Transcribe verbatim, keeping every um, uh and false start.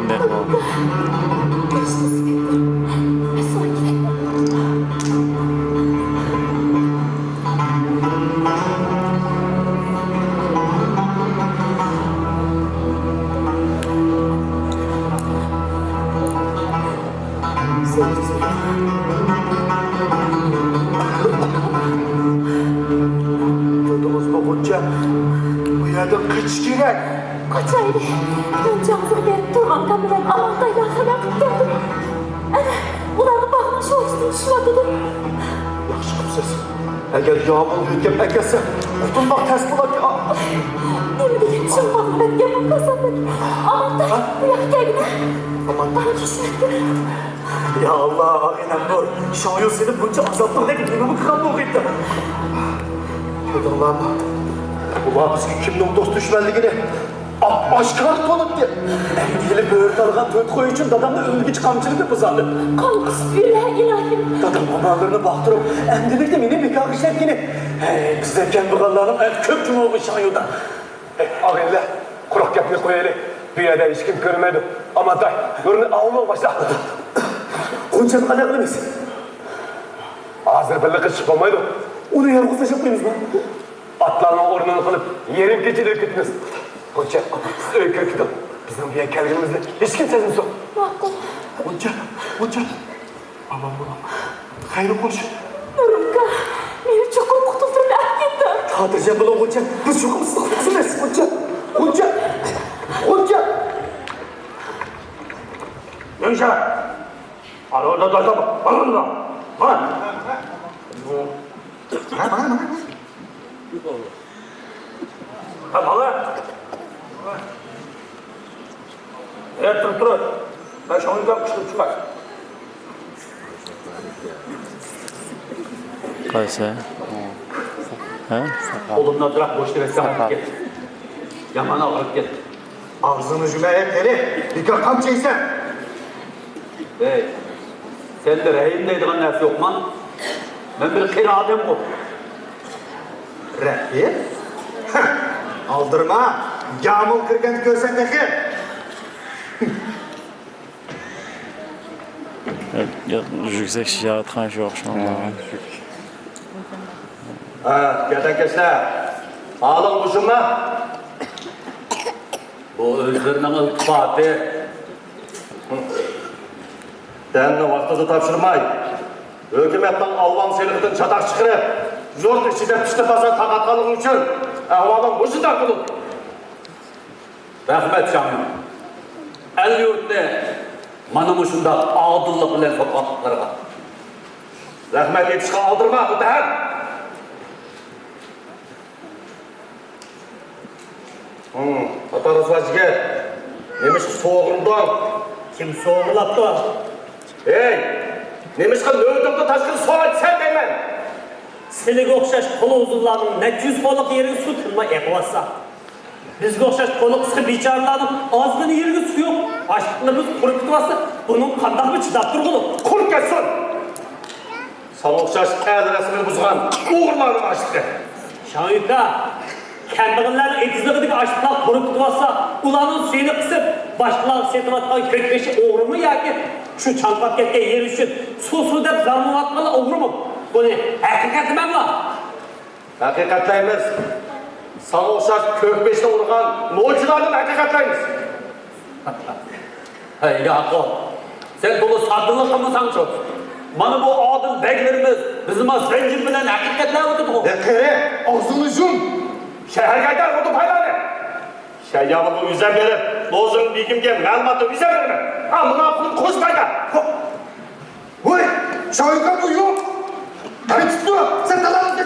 بەك. كۆردىڭىزمۇ، غۇنچە؟ بۇ يەردىن قېچىش كېرەك. قاچايلى. مەن جاڭزىغا بېرىپ تۇرغان كام بىلەن ئامانتايلار خەۋەر قىلىپ كەلدىم. ئەنە، ئۇلارغا باغلىنىش ۋاسىتىنى چۈشۈۋاتىدۇ. ياخشى قىپسىز. ئەگەر يامۇل يۆتكەپ ئەكەتسە، قۇتۇلماق تەسكىلات. نېمە دېگەن چىڭ مەغلۇبىيەتكە مۇنتازىرلىق. ئامانتاي، ھە؟ بۇ ياققا كەلگىنە. ئامانتاي. يا ئاللا، ئىنەم نۇر، شاڭيۇ سېنى بۇنچە ئازابلىغۇدەك نېمە قىلغان بولغىيتتى؟ كۆردۈڭلارمۇ؟ بۇلار بىزگە كىمنىڭ دوست دۈشمەنلىكىنى ئاپئاشكارا تونۇتتى. ئەمدى بۆرە تارىغان تۆت قوي ئۈچۈن دادامنى ئۆلگۈچە قامچىلىدى بۇ زالىم. قان قۇسۇپ يۈرە، ئىلاھىم. دادام ئاماللىرىنى باقتۇرۇپ، ئەمدىلىكتە مېنى بىكارغا ئىشلەتكىنى. ھەي، بىزدەك كەمبەغەللەرنىڭ ئەڭ كۆپ جۇمۇ بۇ شاڭيۇدا. ئاغىنىلەر، قۇرۇق گەپنى قويايلى. بۇ يەردە ھېچكىم كۆرمەيدۇ. ئامانتاي، نۇرنى ئاۋۇنۇڭ باشلا. غۇنچەنى قانداق قىلىمىز؟ ھازىر بىللە قېچىشقا بولمايدۇ. ئۇنى يالغۇز تاشلاپ قويىمىزمۇ؟ ئاتلارنىڭ ئورنىنى قىلىپ، يېرىم كېچىدە ئۆتۈپ كېتىمىز. غۇنچە، سىز ئۆيگە كىرىپ كېتىڭ. بىزنىڭ بۇ يەرگە كەلگىنىمىزنى ھېچكىم سەزمىسۇن. ماقۇل. غۇنچە، غۇنچە. ئامان بولۇڭ. خەير خوش. نۇرۇمكا، مېنى چوقۇم قۇتۇلدۇرۇپ ئەپ كېتىڭ. خاتىرجەم بولۇڭ، غۇنچە. بىز چوقۇم سىزنى قۇتقۇزىمىز. غۇنچە، غۇنچە، غۇنچە. نېمىشقا؟ ئانا ئوردا تاشلاپ، مانا ئوردا. مانا. ھە، مانا، مانا. ھە، مانا. ھە، تۇرۇپ، تۇرۇپ. مەن شۇڭا قىشقىرىپ چىقاي. قايسى؟ ھە؟ قولۇمنى ئازراق بوشىتىۋەتسەڭ ئاغرىپ كەتتى. يامان ئاغرىپ كەتتى. ئاغزىڭنى يۇمە، ئەي قېرى، بىكار قامچا يەيسەن. ھەي، سەندە رەھىم دەيدىغان نەرسە يوقما؟ مەن بىر قېرى ئادەمغۇ. رەھىم؟ ئالدىرىما، يامۇل كىرگەندە كۆرسەن تېخى. يا، يا، يۈكسەك شىشە ئاتقان شۇ ئوخشىمامدۇ؟ ھە، گەدەكەشلەر، ھالىڭ مۇشۇما؟ بۇ ئۆزلىرىنىڭ ئىلتىپاتى. دەمنى ۋاقتىدا تاپشۇرماي، ھۆكۈمەتنىڭ ئالۋاڭ سېلىقىدىن چاتاق چىقىرىپ، يۇرت ئىچىدە پىشتە پاسات تارقاتقانلىقى ئۈچۈن ئەھۋالىڭ مۇشۇنداق بولىدۇ. رەھمەت، شاڭيۇ. ئەل-يۇرتنى مانا مۇشۇنداق ئادىللىق بىلەن سوتقانلىقلىرىغا. رەھمەت ئېيتىشقا ئالدىرىما، مۇتتەھەم! ھىم، قاتارىسىغا جىگەر. نېمىشقا سوغۇلدۇڭ؟ كىم سوغۇلاپتۇ؟ ھەي، نېمىشقا نۆۋىتىڭدىن تاشقىرى سوغۇلدۇڭ دەيمەن؟ سىلىگە ئوخشاش قولى ئۇزۇنلارنىڭ نەچچە يۈز قوللۇق يېرىگە سۇ تىنماي ئېقىۋاتسا، بىزگە ئوخشاش قولى قىسقا بىچارىلارنىڭ ئازغىنە يېرىگە سۇ يوق، ئاشلىقلىرىمىز قۇرۇپ كېتىۋاتسا، بۇنىڭغا قانداقمۇ چىداپ تۇرغۇلۇق؟ قۇرۇپ كەتسۇن! ساڭا ئوخشاش ئەل رەسىمىنى بۇزغان ئوغرىلارنىڭ ئاشلىقى. شاڭيۈكا، كەمبەغەللەرنىڭ ئېتىزلىقىدىكى ئاشلىقلار قۇرۇپ كېتىۋاتسا، ئۇلارنىڭ سۈيىنى قىسىپ، باشقىلارغا سېتىۋاتقان كۆكبېشى ئوغرىمۇ ياكى شۇ چاڭقاپ كەتكەن يېرى ئۈچۈن سۇ، سۇ دەپ زارلىنىۋاتقانلار ئوغرىمۇ؟ بۇنى ھەقىقەتلىمەڭلار. ھەقىقەتلەيمىز. ساڭا ئوخشاش كۆكبېشىنى ئۇرغان نوچىلاردىن ھەقىقەتلەيمىز. ھەي، ياقۇپ، سەن تولا ساددىلىق قىلمىساڭچۇ؟ مانا بۇ ئادىل بەگلىرىمىز بىزنى ما زەنجىر بىلەن ھەقىقەتلەۋاتىدىغۇ. ھەي، قېرى، ئاغزىڭنى يۇم! شەھەرگە ھەيدەڭ، ئۇدۇل پايلارنى! شەيياغا بۇ يۈزەن بېرىپ، لوزۇڭ بېگىمگە مەلۇماتنى يۈزەن بېرىمەن. ھا، مۇناپىقنى قوشۇپ ھەيدەڭ! ۋاي، شاۋۇكا بۇ يوق! قايتىپتۇ! سەن تالانتقا